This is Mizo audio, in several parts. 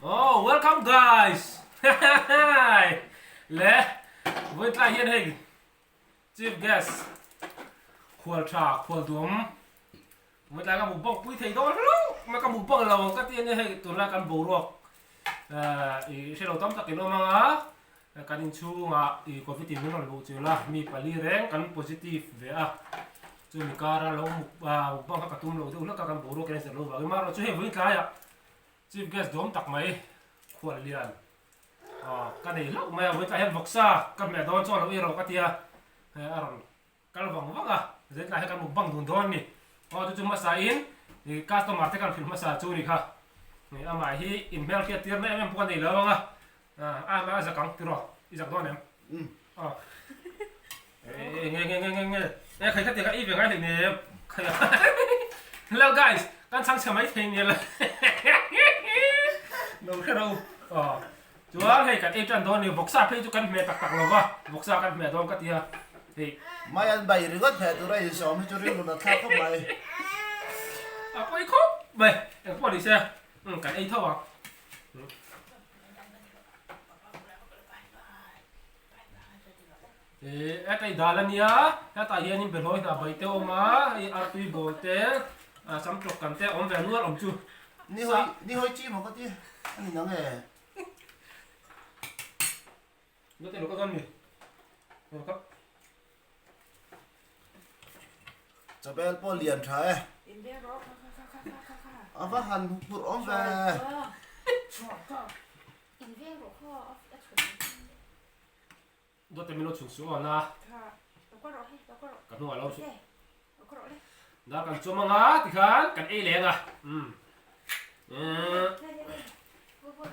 Oh, welcome guys! Le, vawi tlai hian hei chief guest khual tha khual duam vawi tlai ka mukbang pui thei dawn hlauh mai ka mukbang lo ang ka ti ania hei tunlai kan boruak i hrelo tam tak in awm ang a kan inchhungah i covid in min rawn luh chilh a mi pali reng kan positive ve a chumi kara lo mukbang kha ka tum lo deuh hlek a kan boruak in a zir lo vangin marawh chu hei vawi tlaiah Chief Guest dawm tak mai khual lian ka nei hlauh mai a, vawitlai hian vawksa ka hmeh dawn chuan lo ei rawh ka ti a, hei a rawn kal vang vang a, zeitlai hi kan mukbang dun dawn a ni. Aw chu chu hmasa in customer te kan hrilh hmasa chu ni kha, amah hi in hmelhriat tir na em em pawh ka nei lo ang a, amah a zak ang tiraw i zak dawn em? Aw nge nge nge nge nge e khai kha ti kha i ve ngai hlei nem khai hello guys kan chhang chhe mai thei nia la no hre ro aw chuan hei kan ei tan dawn ni vawksa phei chu kan hmeh tak tak lova vawksa kan hmeh dawn ka tia hei mai an bai ringawt hmeh tura insawm hi chu rilru nat thlak khawp mai a pawi khawp mai engpawh ni se kan ei tho ang. Hetah i dal a nia, hetah hianin behlawi hna bai te a awm a, hei artui bawl te, sam tawk kan te a awm ve nual awm chu. Ni hawi ni hawi chi maw ka ti a ni nang e. Nge te lo ka dawn mi? Ka. Chawbel pawh lian tha e. A va han huphurh awm ve. Dawt te min lo chhun suh aw na. Ka hnungah lo suh. Dar kan chawm anga tikhan kan ei leng a. Umm.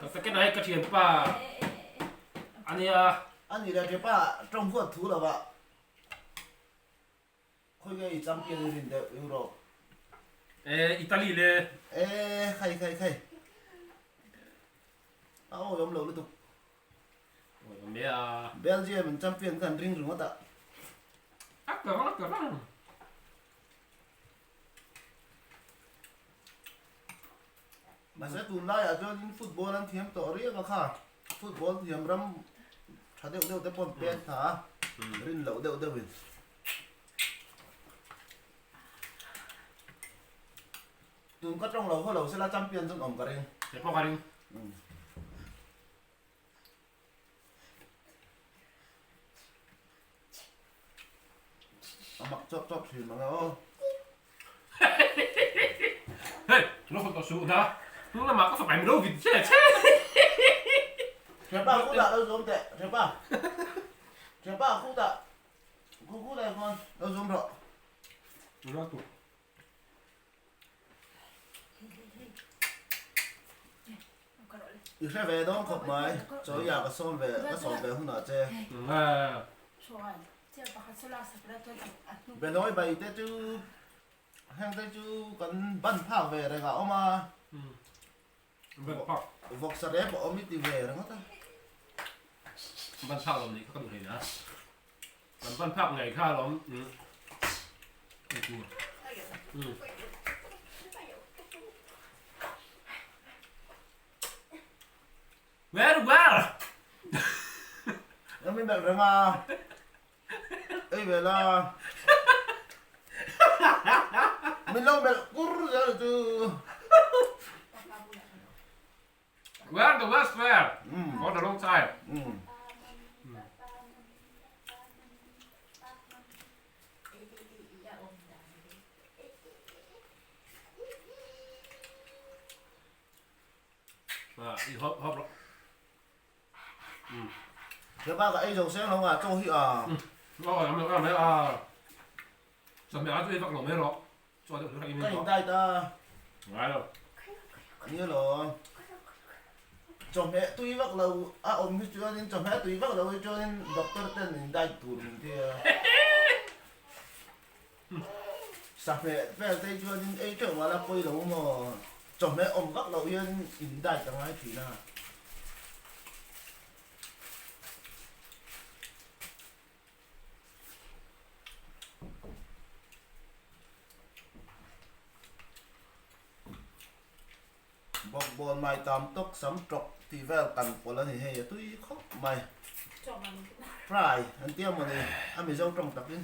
Ka second ah hi ka thianpa ania. Ani leh thianpa tawng huat thu lo ah. Khawi nge i champion i rin deuh Europe? Eh Italy le. Eh khai khai khai. A awi awm lo lutuk. Awi awm e a. Belgium in champion khan ring ringawt a. A ka rang a ka rang. Mahse tunlaiah chuanin football an thiam tawh riau a kha. Football thiam ram tha deuh deuh te pawh an pek tha a, rin loh deuh deuhin. Tun ka tawng lo haw lo sela champion chuan awm ka ring. Kei pawh ka ring. A mak chawp chawp thin mang e aw. Hei, lo haw tawh suh na. Hnung lamah ka fapa in lo vit che che. Thianpa khu dah lo zawm teh, thianpa. Thianpa khu dah, khu khu dah khawn lo zawm rawh. Lo tu. I hre ve dawn khawp mai, chawiah ka sawm ve, ka sawm ve hunah che. Benawi bai te chu heng te chu kan ban phak ve reng a awm a. Vawksa rep a awm i ti ve ringawt a. Ban phak lo nih kha ka duh hlei a. Kan ban phak ngei kha alawm ei tur. Very well. Em i melh reng a. Ei ve la. Min lo melh kur zel chu. Where the West where? For the long time. I hop hop rawh. He pa ka ei zo seng lo nga chaw hi a. Aw lam lo mai a. Chawhmeh a chu ei vak lo mai rawh. Chaw deuh hlir ka in diet a. Ngai lo. Ni lo. Chawhmeh tui vak lo a awm hi chuanin chawhmeh tui vak lo hi chuanin doctor ten in diet tur min ti a. Sahmeh vel te hi chuanin ei teuh mah la pawi lo maw? Chawhmeh awm vak loh hian in diet a ngai thin a. Bawk. Bawkbawn mai tam tawk sam tawk tih vel kan pawlh a ni hei a tui khawp mai. Fry an tia mawni a Mizo tawng takin.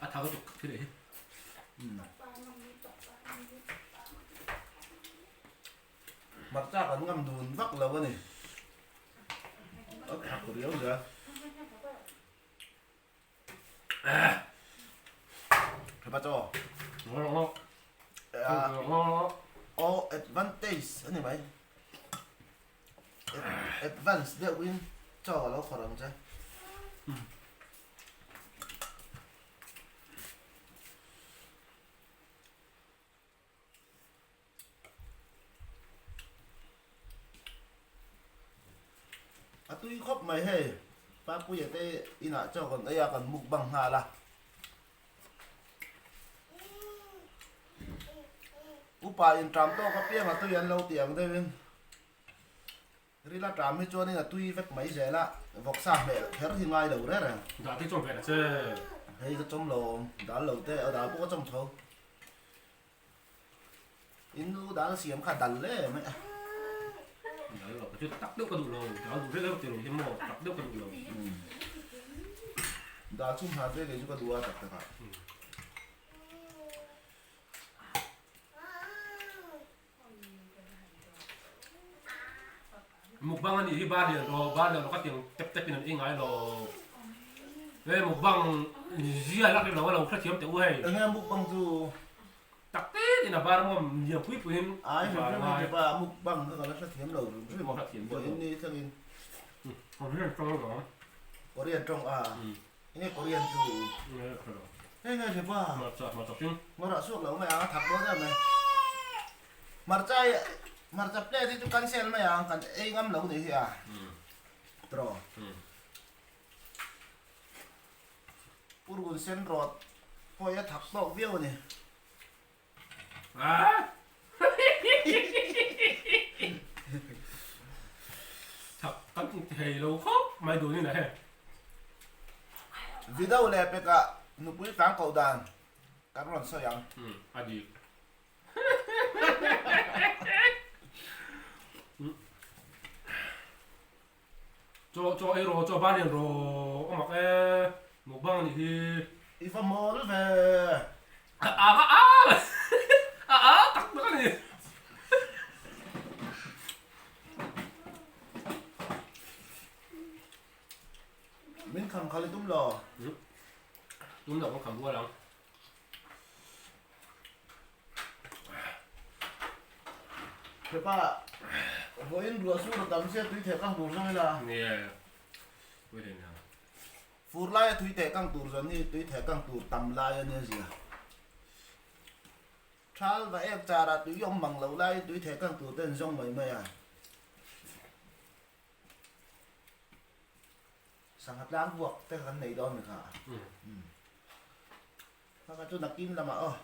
A thau tuk thil hi. Hmarcha kan ngam dun vak lo a ni. A thak riau zel. Thapa chaw. All advantage a ni mai. Advance deuhin chaw a lo khawrh ang che. A tui khawp mai hei, Papuia te inah chaw kan ei a kan mukbang nghal a. Upa in ṭam tawk apiang a tui an lo ti ang deuhin rila ṭam hi chuanin a tui vek mai zel a, vawksa hmeh kher hi ngai lo reng reng. Dah te chawm ve ta che. Hei ka chawm lo, dal lo te, a dal pawh ka chawm tho. In lu dal siam kha dal le mai a. Dal lo chu tak deuh ka duh lo, dal duh vek ti lo hi maw tak deuh ka duh lo. Dal chhum hlan ve kei chu ka duh a tak tak ah. Mukbang a nih hi ba lian rawh, ba lian rawh ka tiang tep tep in an ei ngai lo. He mukbang zia lak ri lo a lo hrethiam teh u hei. Enge mukbang chu? Tak tet in a bar maw lian pui pui in Ai hrim hrim hi pa mukbang kha ka la hrethiam lo hrim hrim. Hrethiam lo. Vawiin ni thleng in. Korean tawng alawm. Korean tawng a. Enge Korean chu? Enge hre pa? Hmarcha hmarcha hring. Hmarah suak lo mai ang a thak dawn em mai. Hmarcha hi hmarcha plate hi chu cancel mai ang kan ei ngam lo nih hi a. Tro. Purun sen rawt pawh hi a thak tawk viau a ni. Thak kan thei lo khawp mai dun in a he. Video leh pekah nupui tlang koh dan kan rawn sawi ang. A dik. Chaw chaw ei rawh chaw ban lian rawh a mak e mukbang anih hi. I va mawl ve. A a a a a a tak tak ani. Min kham khal i tum lo. Tum lo kan kham rual ang. Hepa vawiin ruah chu rawn tam sia tui theh kang tur zawng ila. Nge pui thei nia. Fur laia tui theh kang tur zawn hi tui theh kang tur tam lai a nia zia. Thal va ek chara tui awm mang lo laiin tui theh kang tur te an zawng mai mai a. Sangha tlang buak te kan nei dawn mi kha. Kha chu nakin lamah aw.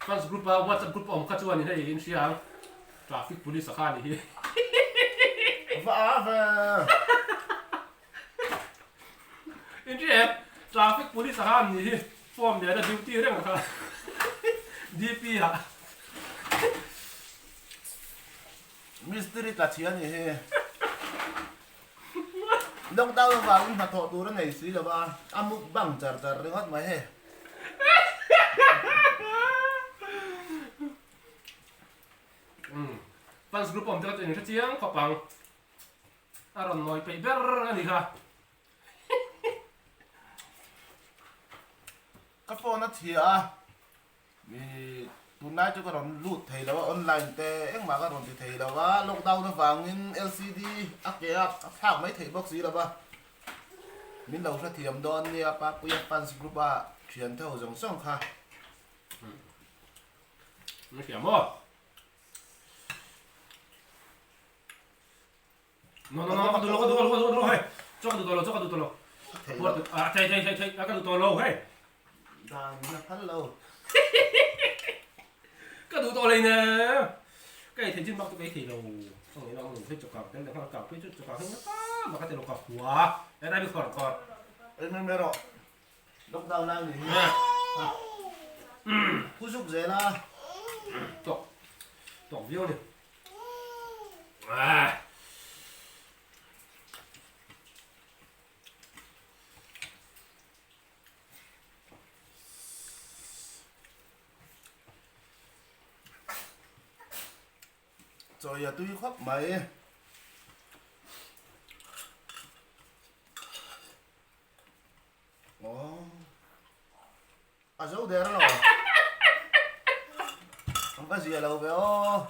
Fans group a WhatsApp group a awm kha chuan in hei in hria ang traffic police a kha ni hi. Va a ve. In hria em traffic police a kha ni hi form nen a duty reng a kha DP ah. Mistiri tla chhia ni hi. Lockdown avangin hnathawh tur a nei si lo va, a mukbang char char ringawt mai hei. Umm fans group awm te kha chu in hre chiang khawp ang. A rawn nawi peih ber a ni kha. Ka phone a chhia a. Mi tunlai chu ka rawn lut thei lo a, online te engmah ka rawn ti thei lo a, lockdown avangin LCD a ke a a thlak mai theih bawk si lo va, min lo hrethiam dawn nia Papuia fans group a thian tho zawng zawng kha. Min hria maw? No no no ka duh lo ka duh lo ka duh lo hei chaw ka duh tawh lo chaw ka duh tawh lo a thei thei thei thei a ka duh tawh lo hei dan na phal lo ka duh tawh lei ne ka ei thei chin bak chu ka ei thei lo ka ngei lang lo hei chaw kang tel leh nghal kang phei chu chaw kang hei nasa mah ka ti lo ka hua e rai bi khawr khawr ei mai mai rawh lockdown lai ni hi phu zuk zel a tawk. Tawk viau a ni. Chawi a tui khawp mai. Aww. A zo der lo. An va zia lo ve aw.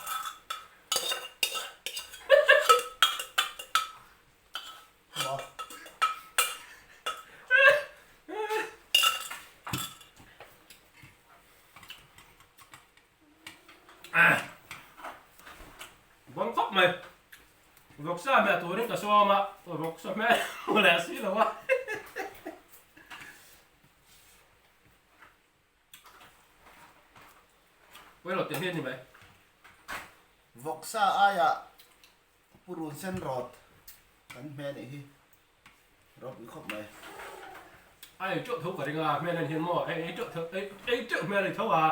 Bon khawp mai. Vawksa hmeh turin ka sawm a, vawksa hmeh hmu leh si lo a. Pawi lo teh hian ni mai. Vawksa aia purun sen rawt kan hmeh nih hi ropui khawp mai. A ei teuh tho ka ring a, hmel en hian maw ei teuh tho ei teuh hmel a ni tho a.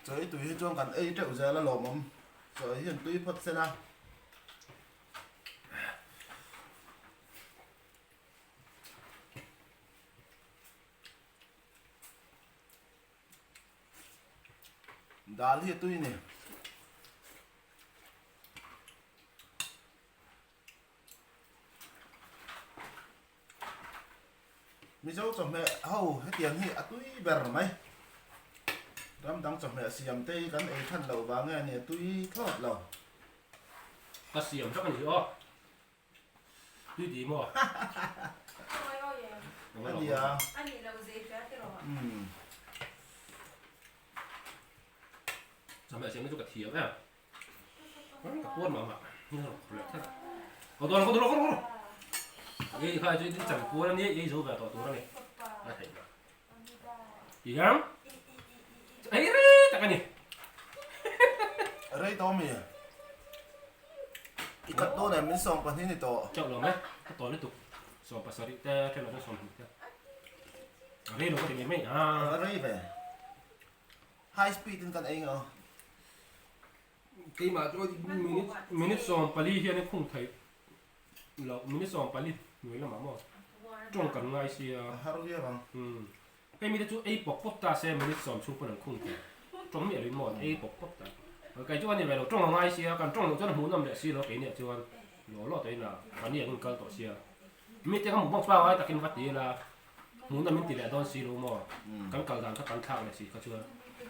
Chaw ei tui hi chuan kan ei teuh zel a lawmawm. Chaw ei hian tui phawt sen a. Dal hi a tui ni. Mizo chawhmeh ho hetiang hi a tui ber mai. Ram dang chawhmeh siam te hi kan ei than loh vang nge a ni a tui thlawt lo. Ka siam vek a ni aw. Tui ti maw? A nia. Chawhmeh siam hi chu ka thiam em. Ka puar mah mah. Ka dawn ka dawn ka dawn. Ei kha chu i chan puar ania ei zo ve tawh tur ani. A theih na. Ti hian ei rei tak ani. Rei tawh mi. I khat dawn em min 12 ni tawh. Chauh lo mai. Ka tawn lutuk. 17 te then ah chuan 20 te. Rei lo ka ti mai mai. A rei ve. High speed in kan ei ngau. Keimah chu minute minute 14 hian i khung theih loh minute 14 hnuai lamah maw tawng kan ngai sia. A har viau ang. Umm hei mite chu ei pawp pawp ta se minute sawm chhung pawn an khung thei tawng miah loin maw an ei pawp pawp ta. Kei chu a ni ve lo tawng a ngai sia kan tawng loh chuan a hmuhnawm leh si lo keiniah chuan law law tawhin a mahni ang in kal tawh sia. Mite kha mukbang pangngai takin va ti ila Hmuhna min ti leh dawn si lo maw? Kan kal dan kha kan thlak leh si kha chuan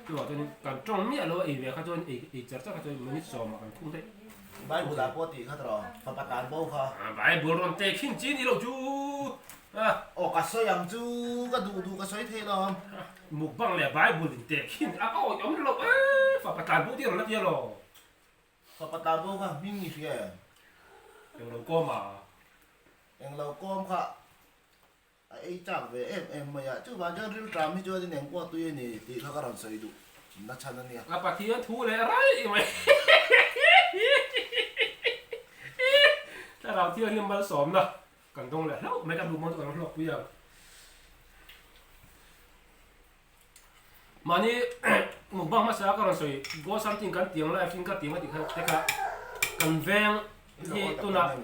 chuvang chuan kan tawng miah lo a ei ve kha chuan ei ei char char kha chuan minute sawmah kan khung daih. Bible ah pawh tih kha tawh fapa tan bo kha. Bible rawn tek hin chi ni lo chu a. Aw ka sawi ang chu ka duh duh ka sawi thei lo. Mukbang leh Bible in tek hin a awi awm lo e fapa tan bo tih rawn la tia lo. Fapa tan bo kha hming i hria em? Englo kawm a. Englo kawm kha A ei chak ve em em mai a, chuvang chuan rilṭam hi chuan in engpawh tui a ni tih kha ka rawn sawi duh na chhan a nia. A Pathian thu leh raih mai. Thlarau Thianghlim malsawmna kan dawng leh hlauh mai, kan duh mawn chu kan hlawk pui ang. Mahni mukbang hmasa ka rawn sawi go something kan tiang live in ka tiang a tih kha te kha kan veng hi tunah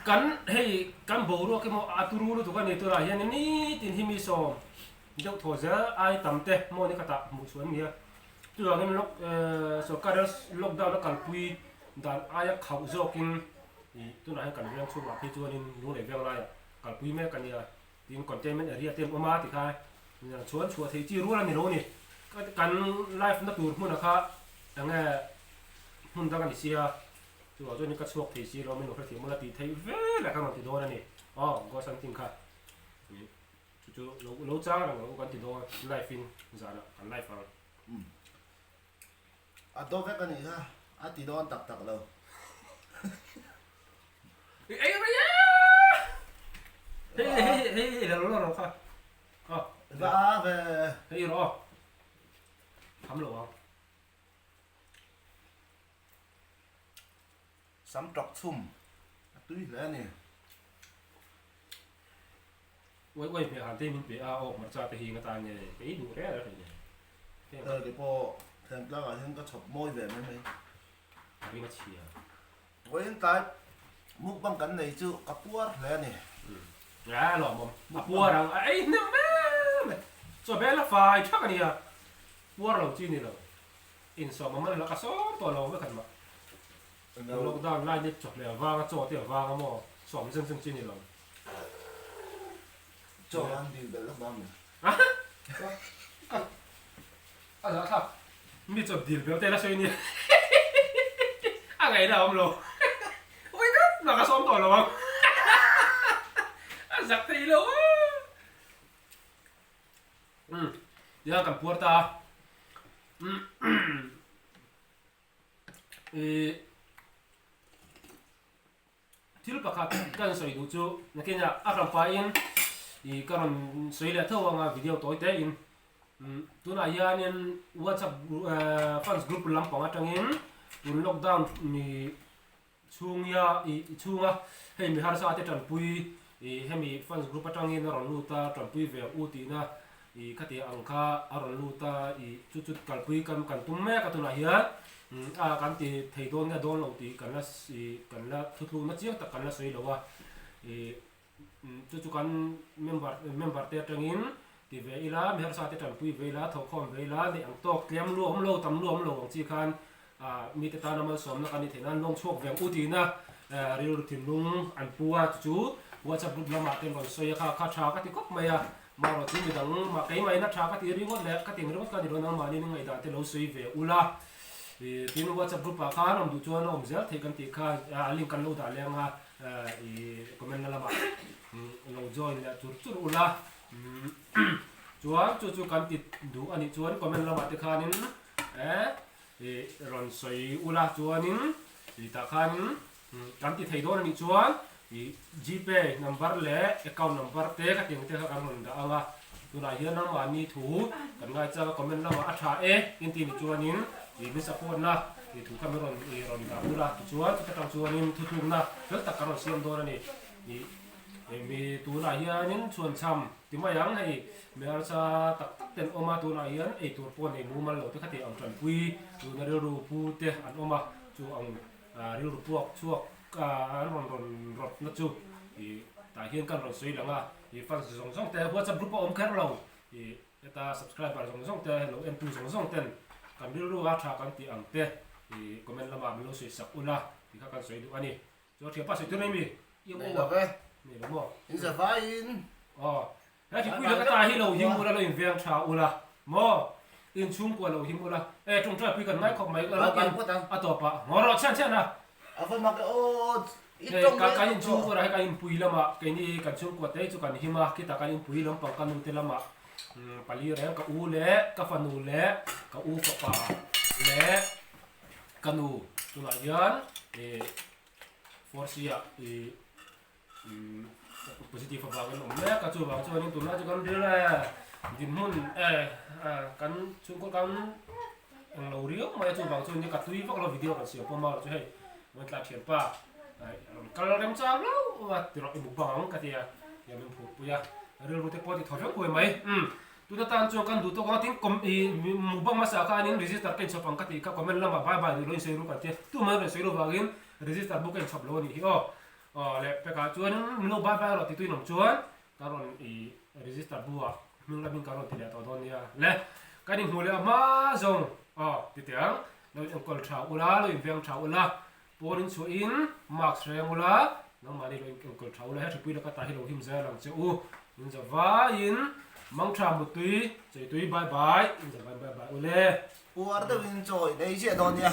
kan hei kan boruak emaw a turu lutuk a ni tunah hian nitin hi mi sawm deuh thaw zel ai tam te maw ni khatah hmuh chhuah an ni a chuvangin lock sorkar lockdown a kalpui dan aia khauh zawkin ih tunah hian kan veng chhungah phei chuanin lunglei veng laiah kalpui mek a nia. Tin containment area te an awm a tikha chuan chhuah theih chi rual a ni lo a ni. Kan life na tur hmunah kha enge hmun dang a ni sia chuvang chuan ka chhuak thei si lo min lo hrethiam ula tih theih vel ah khan rawn ti dawn a ni. Aw ghost hunting kha chu chu lo lo chang reng ang u kan ti dawn life in zanah kan life ang. A do vek a nih kha a ti dawn tak tak lo. Ei rei a! Hei hei hei hei lo lo ro kha. Aw. Va a ve. Hei ro. Tham lo ang. Sam ṭawk chhum a tui hle a ni. Uai uai hmeh han te min pe a aw hmarcha te hi nga tan nge ka ei duh reng reng hle. Hei te pawh Thentlang ah hian ka chhawp mawi ve mai mai. A ring a chhia. Vawiin tlai mukbang kan nei chu ka puar hle a ni. A lawmawm. A puar ang a ei hnem em em. Chaw bel a fai thak a nia. Puar lo chi ni lo. Insawm a man la ka sawm tawh lo vek an mah. Lockdown lai ni chawhmeh avanga chaw te avanga maw sawm zeng zeng chi ni lo. Chaw an dil belh lawk dawn mi? A zah thlak. Mi chaw dil belh te la sawi nia. A ngaihna a awm lo. Ui ka mah ka sawm tawh lo ang. A zak thei lo a. Umm tiang kan puar ta a. Ih. Thil pakhat ka rawn sawi duh chu nakinah a rampain ih ka rawn sawi leh tho anga video tawi te in tunah hianin whatsapp fans group lampang atangin tun lockdown ni chhungia ih chhunga hei mi harsa te tanpui ih hemi fans group atangin a rawn lut a tanpui ve ang u tihna Ih khati ang kha a rawn lut a, ih chu chu kalpui kan kan tum mek a tunah hian a kan ti thei dawn nge dawn lo tih kan la ih kan la thuthlukna chiang tak kan la sawi lo a, ih chu chu kan member member te atangin ti ve ila mi harsa te tanpui ve ila thawhkhawm ve ila neih ang tawk tlem lu awm lo tam lu awm lo ang chi khan ah mite tana malsawmna kan ni theih nan lawng chhuak ve ang u tiin a rilru thinlung an pu a chu chu WhatsApp group lamah te an rawn sawi a kha kha tha ka ti khawp mai a marawh chu midang mah keimah in a tha ka ti ringawt leh ka ti ang ringawt ka ni lo nangmahni in ngaihdan te lo sawi ve ula ih tin WhatsApp group ah khan awm duh chuan a awm zel theih kan tih kha a link kan lo dah leh anga ih comment na lamah lo join leh chur chur ula chuan chu chu kan ti duh a nih chuan comment lamah te khanin eh Ih rawn sawi ula chuanin ih tah khanin kan ti thei dawn a nih chuan ih Gpay number leh account number te ka tih ang te kha kan rawn dah ang a, tunah hian nangmahni thu kan ngaichang a comment lamah a tha e in tih nih chuanin ih min support na ih thu kha min rawn ih rawn dah ula tichuan chuta tang chuanin thuthlukna fel tak kan rawn siam dawn a ni ih. Hemi tunah hianin chhuanchham ti mai ang hei mi harsa tak tak te an awm a, tunah hian eitur pawh nei mumal lo te kha tih ang tanpui tuna rilru pu te an awm a, chu ang rilru puak chhuak an rawn rawn rawt na chu ih tah hian kan rawn sawi lang a, ih fans zawng zawng te whatsapp group a awm kher lo ih heta subscriber zawng zawng te lo entu zawng zawng ten kan rilru a tha kan tih ang te ih comment lamah min lo sawi sak ula tih kha kan sawi duh a ni. Chu thiam pa sawi tur mai mi. Nei lo ve. Nei lo maw. In za vaiin. Aw. He thipui laka ta hi lo him ula lo in veng tha ula maw. In chhungkua lo him ula. E tawngtai pui kan ngai khawp mai. Bye bye phawt ang. A tawp ah. Ngaw rawh chhian chhian a. A va mak e aw. I tawng Ka kan in chhungkua hi kan in pui lamah keini kan chhungkua te chu kan him a khitah kan in pui lampang ka nu te lamah pali reng ka u leh ka fanu leh ka u fapa leh Ka nu tunah hian ih 4C ah ih positive avangin awm mek a chuvang chuanin tunlai chu kan ril e dinhmun e kan chhungkaw kan englo riau mai a chuvang chuanin ka tui vak lo video kan siam pawm a chu hei Vawntla thianpa rawn kal remchang lo a ti rawh i mukbang ang ka ti a tiang min phurhpui a rilru te pawh a ti thaw vek huai mai umm. Tuna tan chuan kan duh tawk ang a tin com i mukbang hmasa khanin register ka inchhawp ang ka tih kha comment lamah bye bye duh lo insawi ru kan tia tumah rawn sawi lo vangin register book ka inchhawp lo a nih hi aw. Aw leh pekah chuan min lo bye bye rawh ti tuin awm chuan ka rawn i register bu ah hming lamin ka rawn ti leh tawh dawn nia le kan inhmuh leh a hma zawng aw ti teh ang lo in enkawl tha ula lo inveng tha ula pawn in chhuah in mask hreng ula nangmahni lo enkawl tha ula he thupui laka tah hi lo him zel ang che u in za vaiin mangtha muttui cheitui bye bye in za vain bye bye ule. Puar deuhin chawi nei chiah dawn nia.